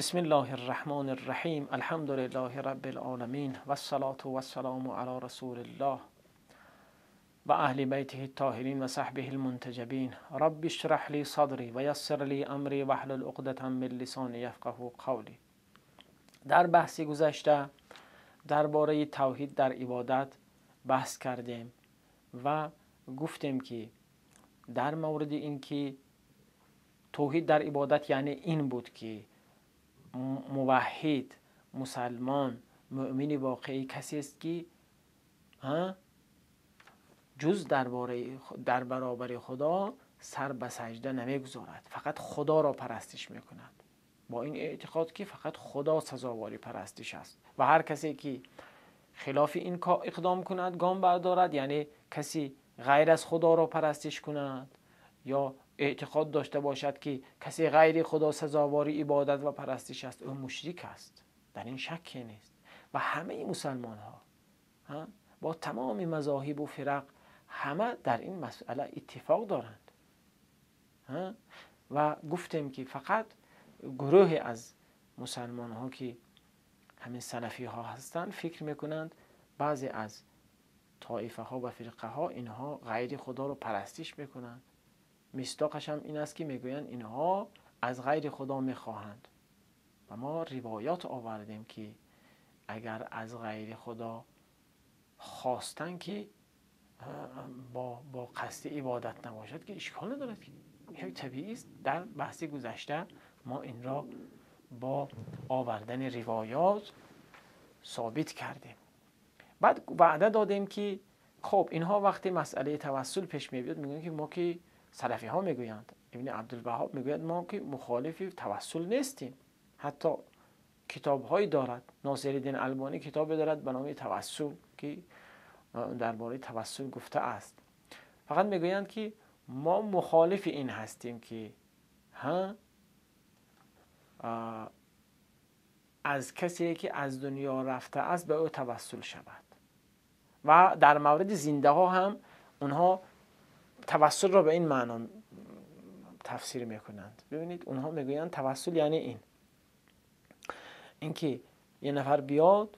بسم الله الرحمن الرحیم. الحمد لله رب العالمین و الصلاة و السلام علی رسول الله و اهل بیته الطاهرین و صحبه المنتجبین. رب اشرح لی صدری و یسر لی امری واحلل عقدة من لسانی یفقهوا قولی. در بحث گذشته درباره توحید در عبادت بحث کردیم و گفتیم که در مورد اینکه توحید در عبادت یعنی این بود که موحد، مسلمان، مؤمن واقعی کسی است که جز در برابر خدا سر به سجده نمیگذارد، فقط خدا را پرستش میکند، با این اعتقاد که فقط خدا سزاواری پرستش است و هر کسی که خلاف این اقدام کند، گام بردارد، یعنی کسی غیر از خدا را پرستش کند یا اعتقاد داشته باشد که کسی غیر خدا سزاواری عبادت و پرستش است، او مشرک است، در این شکی نیست. و همه مسلمان ها با تمام مذاهب و فرق همه در این مسئله اتفاق دارند. و گفتیم که فقط گروه از مسلمان ها که همین سلفی ها هستند فکر میکنند بعضی از طایفه ها و فرقه ها اینها غیر خدا رو پرستش میکنند. مصداقش هم این است که میگویند اینها از غیر خدا میخواهند و ما روایات آوردیم که اگر از غیر خدا خواستن که با قصد عبادت نباشد که اشکال ندارد، که یک طبیعی است. در بحث گذشته ما این را با آوردن روایات ثابت کردیم. بعد وعده دادیم که خب اینها وقتی مسئله توسل پیش میاد میگن که ما که سلفی ها میگویند، ابن عبدالوهاب میگوید ما که مخالف توسل نیستیم، حتی کتاب هایی دارد، ناصرالدین البانی کتابی دارد به نام توسل که درباره توسل گفته است. فقط میگویند که ما مخالف این هستیم که از کسی که از دنیا رفته است به او توسل شود. و در مورد زنده ها هم اونها توسل را به این معنا تفسیر میکنند. ببینید اونها میگویند توسل یعنی اینکه یه نفر بیاد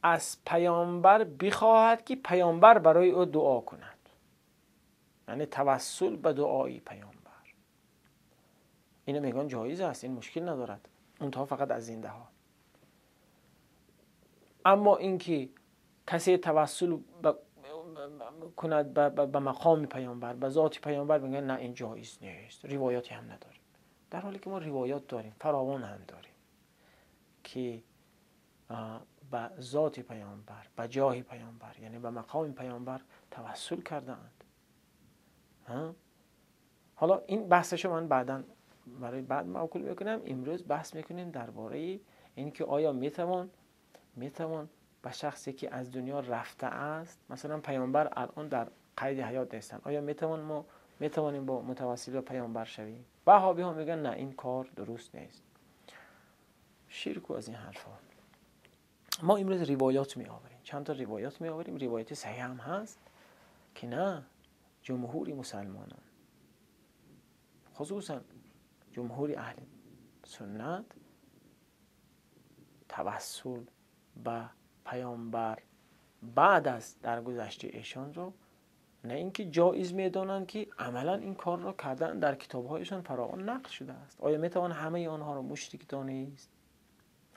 از پیامبر بخواهد که پیامبر برای او دعا کند، یعنی توسل به دعای پیامبر. اینو میگن جایز است، این مشکل ندارد، اونها فقط از زنده ها. اما اینکه کسی توسل کند به مقام پیامبر، به ذات پیامبر، میگن نه این جایز نیست، روایاتی هم نداریم. در حالی که ما روایات داریم، فراوان هم داریم که به ذات پیامبر، به جاه پیامبر، یعنی به مقام پیامبر توسل کردند. حالا این بحثشو من بعداً برای بعد موکول میکنم. امروز بحث میکنیم درباره اینکه آیا میتوان به شخصی که از دنیا رفته است، مثلا پیامبر الان در قید حیات نیستن، آیا ما میتوانیم با متوسل به پیامبر شویم؟ وهابی ها میگن نه این کار درست نیست، شرک و از این حرفا. ما امروز روایات می آوریم، چند تا روایات می آوریم، روایت صحیح هم هست که نه جمهوری مسلمانان، خصوصا جمهوری اهل سنت، توسل به پیامبر بعد از درگذشت ایشان رو نه اینکه جایز میدانند که عملا این کار را کردن، در کتابهایشان فراوان نقل شده است. آیا میتوان همه آنها را مشرک دانست؟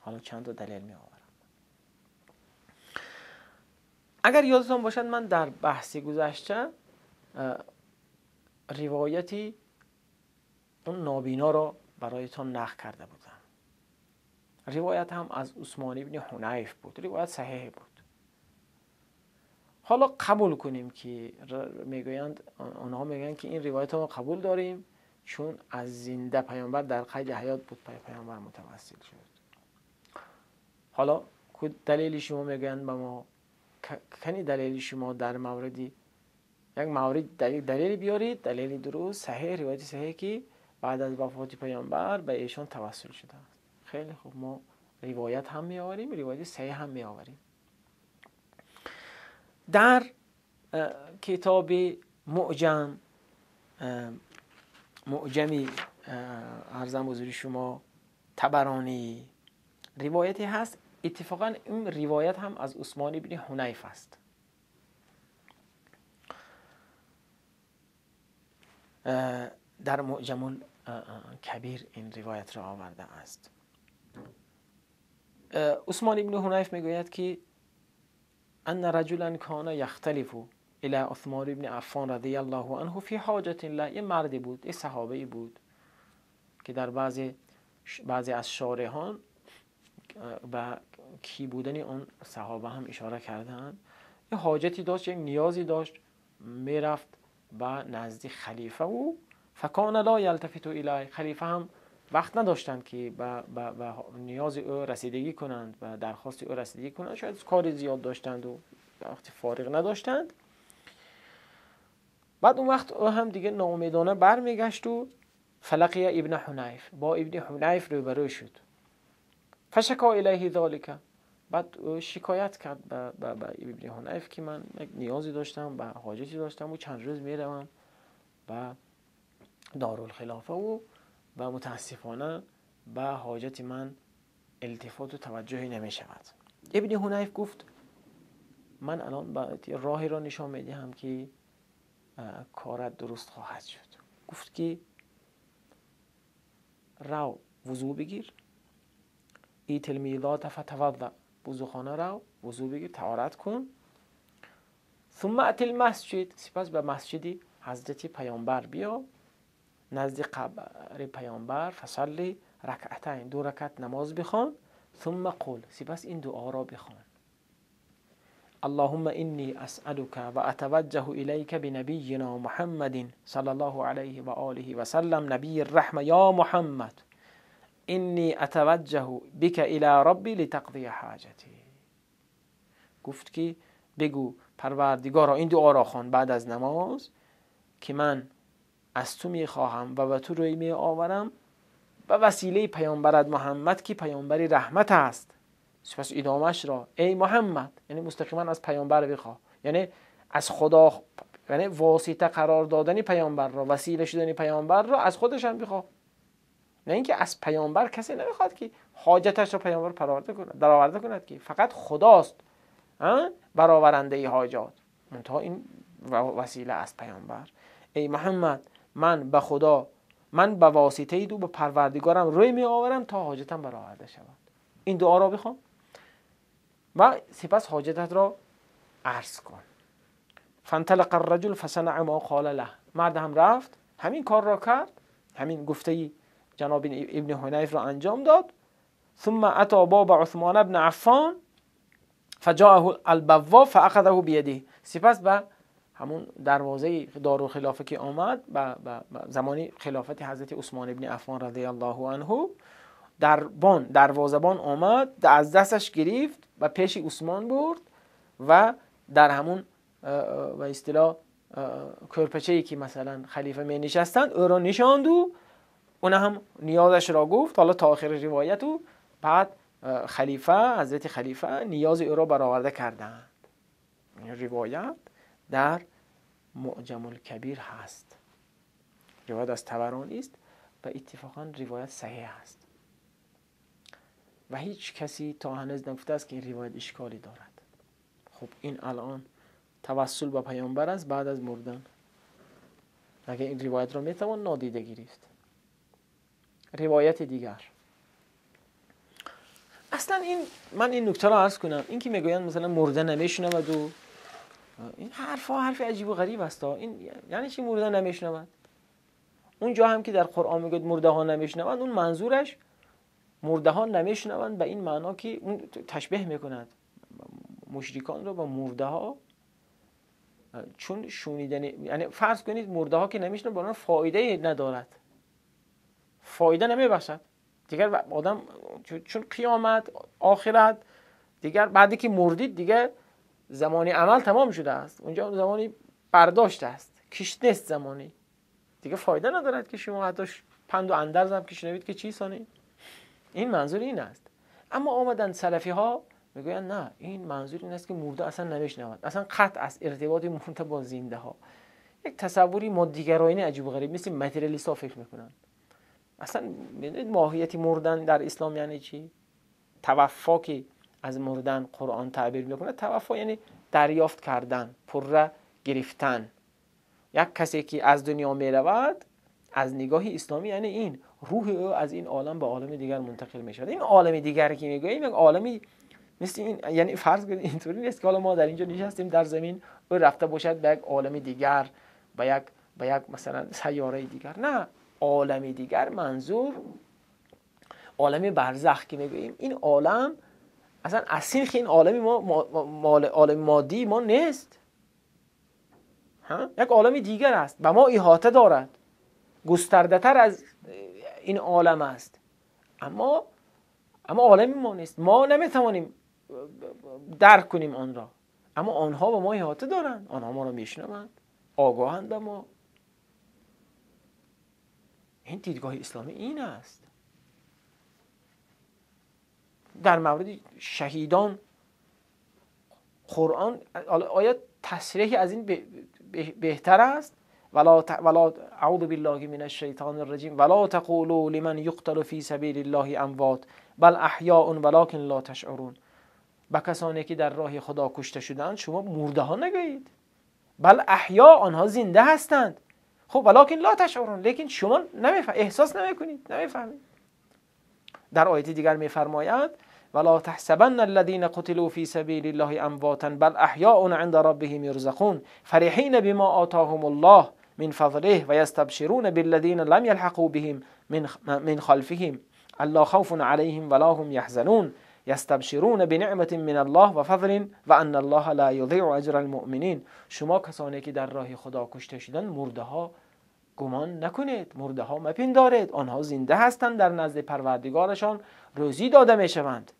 حالا چند تا دلیل می آورم. اگر یادتان باشد من در بحث گذشته روایتی اون نابینا را برایتان نقل کرده بودم. روایت هم از عثمان ابن حنیف بود، روایت صحیح بود. حالا قبول کنیم که میگویند، آنها میگویند که این روایت ما قبول داریم چون از زنده پیامبر در قید حیات بود، پیامبر متوسل شد. حالا دلیل شما میگویند به ما، کنی دلیل شما در موردی یک مورد دلیل بیارید، دلیل درست صحیح، روایت صحیح که بعد از وفات پیامبر به ایشان توسل شده است. خیلی خوب، ما روایت هم می آوریم، روایت صحیح هم می آوریم. در کتاب معجم، معجمی عرضم حضور شما Табаронӣ ривояте ҳаст, иттифоқан ин ривоят ҳам аз Усмон ибни Ҳунайф аст. Дар Муъҷам ал-Кабир ин ривоятро овардааст. Усмон ибни Ҳунайф мегӯяд ки أن رجلا كان يختلف إلى عثمان بن عفان رضی الله عنه في حاجة له. یه مردی بود، یه صحابه‌ای بود که در بعضی از شارحان به کی بودن اون صحابه هم اشاره کردند. یه حاجتی داشت، یک نیازی داشت، میرفت به نزد خلیفه و فکان لا یلتفت الیه. خلیفه هم وقت نداشتند که به نیاز او رسیدگی کنند و درخواست او رسیدگی کنند، شاید کاری زیاد داشتند و وقتی فارغ نداشتند. بعد اون وقت او هم دیگه ناامیدانه برمیگشت و فلقی ابن حنیف، با ابن حنیف روبرو شد. فشکا الیه ذالک، بعد او شکایت کرد به ابن حنیف که من یک نیازی داشتم و حاجتی داشتم و چند روز میروم به دارالخلافه و متاسفانه به حاجت من التفات و توجهی نمی شود. ابن حنیف گفت من الان راهی را نشان می دهم که کارت درست خواهد شد. گفت که رو وضو بگیر، ای تلمیذات فتوضع، وضوخانه رو وضو بگیر، طهارت کن. ثم ات المسجد، سپس به مسجد حضرت پیامبر بیا، نزد قبر پیامبر، فصلی رکعتین، 2 رکعت نماز بخوان. ثم قل، سپس این دعا را بخوان: اللهم إني أسألك وأتوجه إليك بنبينا محمد صلى الله عليه وآله وسلم نبي الرحمة يا محمد إني أتوجه بك إلى ربي لتقضي حاجتي. گفت که بگو پروردگارا، این دعا را خوان بعد از نماز که من از تو میخواهم و به تو روی می آورم به وسیله پیامبرت محمد که پیامبری رحمت است. سپس ادامهش را ای محمد، یعنی مستقیما از پیامبر بخواه، یعنی از خدا، یعنی واسطه قرار دادن پیامبر را، وسیله شدن پیامبر را از خودش هم بخواه، نه اینکه از پیامبر کسی نمیخواد که حاجتش را پیامبر برآورده کند، درآورده کند، که فقط خداست برآورنده حاجات، منتها این وسیله از پیامبر. ای محمد من به خدا، من به واسطه دو به پروردگارم روی می آورم تا حاجتم برآورده شود. این دعا را بخوان و سپس حاجتت را عرض کن. فانطلق الرجل فصنع ما قال له. مرد هم رفت همین کار را کرد، همین گفته جناب ابن حنیف را انجام داد. ثم اتى باب عثمان بن عفان فجاءه البواب فاخذه بيده. سپس به همون دروازه دارالخلافه که آمد، به زمانی خلافت حضرت عثمان ابن عفان رضی الله عنه، دربان دروازه‌بان آمد، از دستش گرفت و پیش عثمان برد و در همون به اصطلاح کرپچه‌ای که مثلا خلیفه می نشستند او را نشاند و اون هم نیازش را گفت. حالا تا آخر روایت و بعد خلیفه، حضرت خلیفه نیاز او را برآورده کردند. این روایت در معجم الکبیر هست، روایت از طبرانی است و اتفاقا روایت صحیح است و هیچ کسی تا هنوز نگفته است که این روایت اشکالی دارد. خب این الان توسل به پیامبر است بعد از مردن، مگه این روایت را میتوان نادیده گرفت؟ روایت دیگر اصلا این، من این نکته را عرض کنم، این که میگویند مثلا مرده نمیشنود و این حرفا حرف عجیب و غریب است. این یعنی چی مرده نمیشنود؟ اونجا هم که در قرآن میگه مرده ها نمیشنوند، اون منظورش مرده ها نمیشنوند به این معنا که اون تشبیه میکند مشرکان رو با مرده ها، چون شنیدن، یعنی فرض کنید مرده ها که نمیشنوند برای فایده ندارد، فایده نمیبخشد دیگر آدم، چون قیامت آخرت دیگر بعدی که مردید دیگه زمانی عمل تمام شده است، اونجا زمانی برداشت است، کشت نیست زمانی، دیگه فایده ندارد که شما حتی پند و اندرز هم که شنوید که چی سانی. این منظور این است. اما آمدن سلفی ها میگویند نه، این منظور این است که مرده اصلا نمیشنود، اصلا قطع است ارتباط مرده با زنده ها. یک تصوری مادیگرایانه عجیب و غریب، مثل ماتریالیست ها فکر میکنن. اصلا میدونید ماهیت مردن در اسلام یعنی چی؟ توفا که از مردن قرآن تعبیر میکنه، توفا یعنی دریافت کردن، پره گرفتن. یک کسی که از دنیا میرود از نگاه اسلامی یعنی این روح او از این عالم به عالم دیگر منتقل میشود. این عالم دیگر که میگوییم یک عالمی مثل این، یعنی فرض کنید اینطوری نیست که حالا ما در اینجا نشستیم در زمین، او رفته باشد به یک عالم دیگر، به یک مثلا سیاره دیگر. نه، عالم دیگر منظور عالم برزخ که میگوییم، این عالم اصلا اصیل که این عالم ما عالم مادی ما نیست، ها؟ یک عالم دیگر است، به ما احاطه دارد، گسترده تر از این عالم است، اما عالم ما نیست، ما نمیتوانیم درک کنیم آن را، اما آنها به ما احاطه دارند، آنها ما را میشنوند، آگاهند به ما. این دیدگاه اسلامی این است. در مورد شهیدان قرآن آیا تصریحی از این بهتر است؟ ولا اعوذ بالله من الشیطان الرجیم ولا تقولوا لمن یقتل فی سبیل الله اموات بل احیاء ولکن لا تشعرون. به کسانی که در راه خدا کشته شدند شما مرده ها نگویید، بل احیا، آنها زنده هستند. خب ولکن لا تشعرون، لیکن شما احساس نمیکنید، نمیفهمید. در آیت دیگر میفرماید ولا تحسبن الذين قتلوا في سبيل الله امواتا بل احیاء عند ربهم يرزقون فرحین بما آتاهم الله من فضله ويستبشرون بالذين لم يلحقوا بهم من خلفهم الا خوف عليهم ولا هم يحزنون یستبشرون بنعمت من الله و فضل و ان الله لا یضیع اجر المؤمنین. شما کسانی که در راه خدا کشته شدند مرده ها گمان نکنید، مرده ها مپندارید، آنها زنده هستند، در نزد پروردگارشان روزی داده میشوند،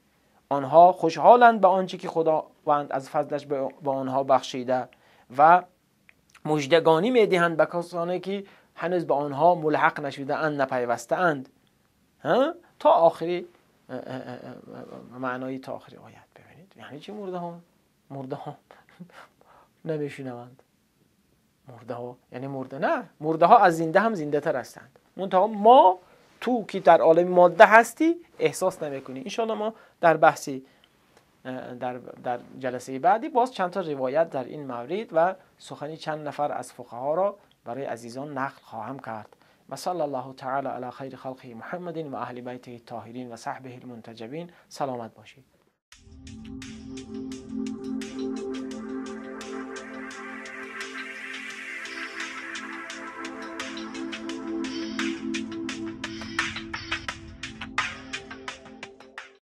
آنها خوشحالند به آنچه که خداوند از فضلش به آنها بخشیده و مژدگانی میدهند به کسانی که هنوز به آنها ملحق نشده اند، نپیوسته اند. تا آخری معنای تا آخری آیت. ببینید یعنی چی مرده ها؟ مرده ها نمیشنوند. مرده ها یعنی مرده نه، مرده ها از زنده هم زنده تر هستند. منتها ما تو که در عالم ماده هستی احساس نمیکنی. انشالله ما در بحثی در جلسه بعدی باز چند تا روایت در این مورد و سخنی چند نفر از فقها را برای عزیزان نقل خواهم کرد. و صلی الله تعالی علی خیر خلقه محمد و اهل بیته الطاهرین و صحبه المنتجبین. سلامت باشید.